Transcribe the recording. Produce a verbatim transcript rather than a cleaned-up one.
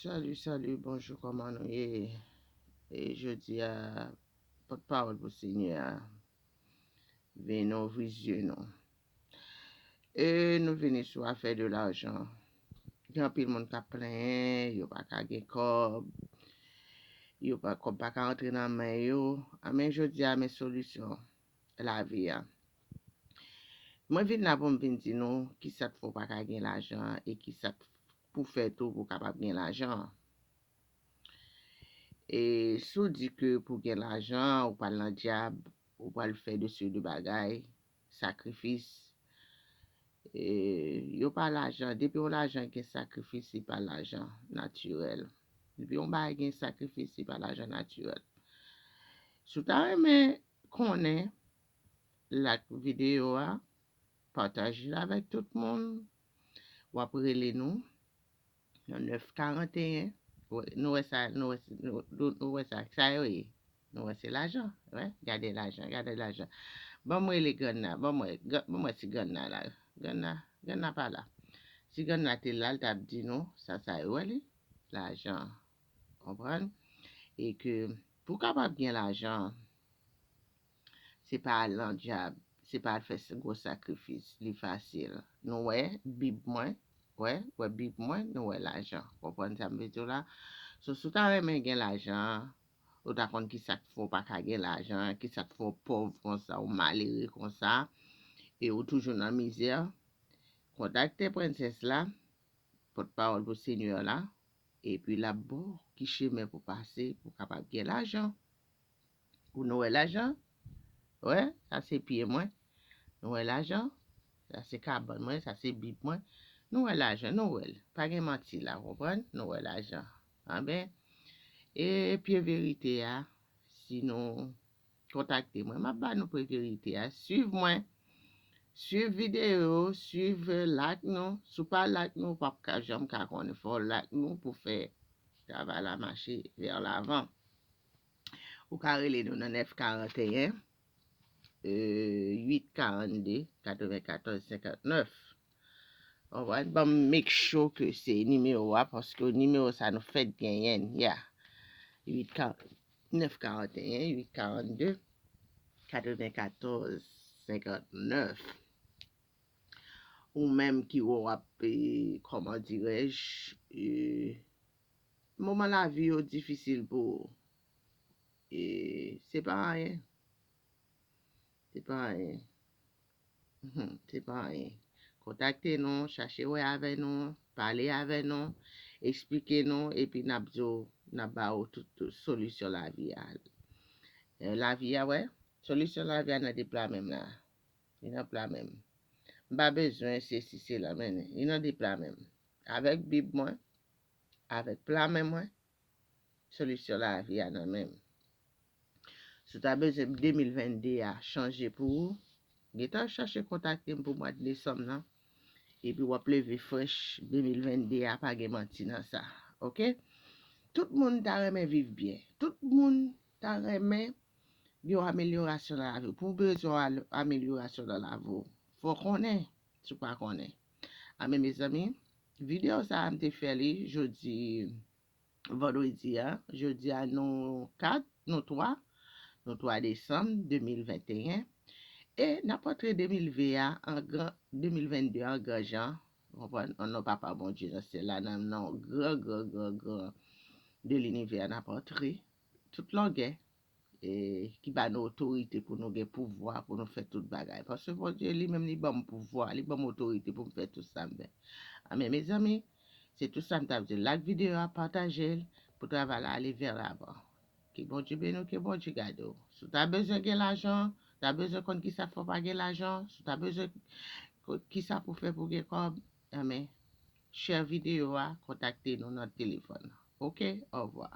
Salut, salut, bonjou, kòman nou ye? E jodi a, pòtpawòl pou Senyè a vin ouvri zye nou. E nou vini sou afè de lajan. Gen anpil moun k ap plenyen, yo pa ka gen kòb, yo pa, kòb pa ka antre nan men yo. Anmen jodi a, men solisyon lavi a. Mwen vin la pou m vin di nou kisa k fè w pa ka gen lajan e kisa k pou fè tou pou w kapab gen lajan. E si w di ke pou gen lajan, ou pral nan dyab, ou pral fè de seri de bagay, sakrifis, e yo pa lajan. Depi yon lajan gen sakrifis, li pa lajan natirèl. Depi yon bagay gen sakrifis, li pa lajan natirèl. Si w ta renmen konnen, like videyo a, pataje l avèk tout moun. W ap rele nou nan nèf karanteyen. Nou wè sa, nou wè, nou, nou, nou wè sa, sa yo ye. Nou wè se lajan, wè, gade lajan, gade lajan. Ban mwen rele grann nan, ban mwen, ban mwen ti grann nan la. Grann nan, grann nan pa la. Si grann nan te la, l t ap di nou, sa, sa yo wè li, lajan. Konprann? E ke pou w kapab gen lajan, se pa al nan dyab, se pa al fè s-, gwo sakrifis, li fasil. Nou wè Bib mwen, wè, wè Bib mwen, nou wè lajan. Konprann sa m vle di w la? So, si w ta renmen gen lajan, ou ta konn kisa k fè w pa ka gen lajan, kisa k fè w pòv konsa, ou malere konsa, e ou toujou nan mizè, kontakte prensès la, pòtpawòl pou Senyè la, epi l ap ba w ki chemen pou pase pou w kapab gen lajan. Ou nou wè lajan? Wè, sa se pye mwen. Nou wè lajan? Sa se kabann mwen, sa se Bib mwen. Nou wè lajan, nou wè l. Pa gen manti la, konprann? Nou wè lajan. Anben, e pye verite a, si nou kontakte mwen, m ap ba nou pye verite a. Swiv mwen. Swiv videyo, swiv, eh, like nou. Si w pa like nou, w p ap ka janm ka konnen. Fò w like nou pou fè travay la mache vè lavan. Ou ka rele nou nan nèf karanteyen, eh, uit karannde, katrevenkatòz senkantnèf. Alright, ban m make sure ke se nimewo a, paske nimewo sa nou fèk genyen, ya. Uit ka-, nèf karanteyen, uit karannde, katrevenkatòz senkantnèf. Ou menm ki wè w ap, eh, kòman dirèj, eh, moman lavi yo difisil pou ou. E se pa anyen. Se pa anyen. Mhm, se pa anyen. Kontakte nou, chache wè avè nou, pale avè nou, eksplike nou, epi n ap di w, n ap ba w tout, tout solisyon lavi a. Eh, lavi a, wè, solisyon lavi a nan de pla menm la. Li nan pla menm. M pa bezwen se si se la, men li nan de pla menm. Avèk Bib mwen, avèk pla men mwen, solisyon lavi a nan men m. Si w ta bezwen de mil vennde a chanje pou ou, gentan chache kontakte m pou mwa desanm nan. Epi w ap leve frèch de mil vennde a, pa gen manti nan sa. Oke? Tout moun ta renmen viv byen. Tout moun ta renmen gen yon amelyorasyon nan lavi w. Pou w bezwen yon al-, amelyorasyon nan lavi w, fò w konnen si w pa konnen. Anben, mezanmi, videyo sa a, m te fè li jodi vandredi a. Jodi a, nou kat, nou twa, nou twa desanm de mil venteyen. E n ap antre de mil ven a an gran, de mil vennde an gran jan. Ou konprann? An non Papa Bondye nan syèl la, nan non gran, gran, gran, gran de linivè a, n ap antre tout longè, e ki ba nou otorite pou nou gen pouvwa, pou nou fè tout bagay. Paske Bondye li menm, li ban m pouvwa, li ban m otorite pou m fè tout sa m vle. Anben, mezanmi, se tout sa m t ap di. Like videyo a, pataje l pou travay la ale vè lavan. Ke Bondye beni w, ke Bondye gade w. Si w ta bezwen gen lajan, ta bezwen konn kisa fè w pa gen lajan, si w ta bezwen ko-, kisa pou fè pou gen kòb, anben, share videyo a, kontakte nou nan telefòn. Oke? Ovwa.